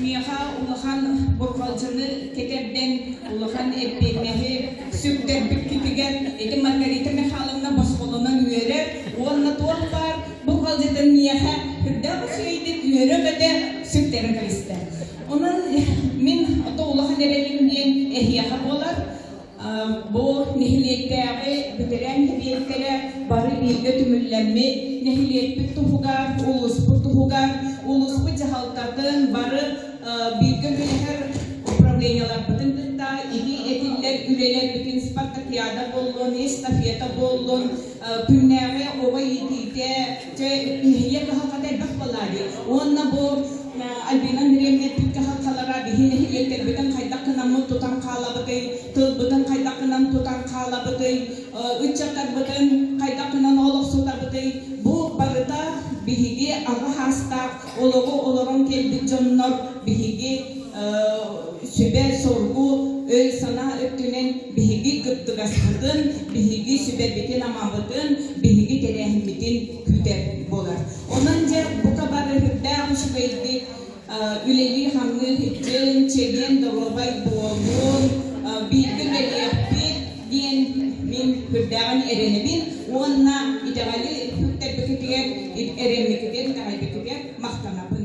Миэхэ улахан бурҕалдьыны кэтэрдэн, улахан эппиэтинэһи сүктэрбиккитигэр ити Маргарита Михайловна босхолонон үөрэр уонна туох баар бурҕалдьытын миэхэ үрдээх үчүгэйдик үөрэ-көтө сүктэрэн кэбистэ. Онон мин ото улахан эрэлим диэн эһиэхэ буолар. Бу нэһилиэктээҕи бэтэрээн сэбиэттэрэ бары бииргэ түмүллэммит нэһилиэкпит туһугар, улууспут туһугар, улууспут дьаһалтатын бары бииргэ үлэлэһэр управлениеларбытын кытта ити этиллэр үлэлэрбитин спартакиада буоллун, эстафета буоллун, күннээҕи оҕо иитиитэ, чэ, нэһилиэк кыһалҕата элбэх буоллаа дии. Уонна бу Альбина Андреевна эппит кыһалҕалара биһи нэһилиэктэрбитин хайдах гынаммыт тутан хаалабытый, тылбытын хайдах гынан тутан хаалабытый, ыччаттарбытын хайдах гынан олохсутабытый, бу барыта биһиги аҕа саастаах олоҕу олорон кэлбит дьоннор биһиги сүбэ-соргу, өй-санаа өттүнэн биһиги кыттыгаспытын, биһиги сүбэбитин-амабытын, биһиги тэрээһиммитин күүтэр буолар. Онон дьэ бука бары үрдээх үчүгэйдик үлэлии-хамныы сылдьын, чэгиэн доруобай буолун, бииргэ үлэлиэхпит диэн мин үрдээҕин эрэнэбин уонна итэҕэли сүктэрбикитигэр, эрэммитигэр, итэҕэйбитигэр махтанабын.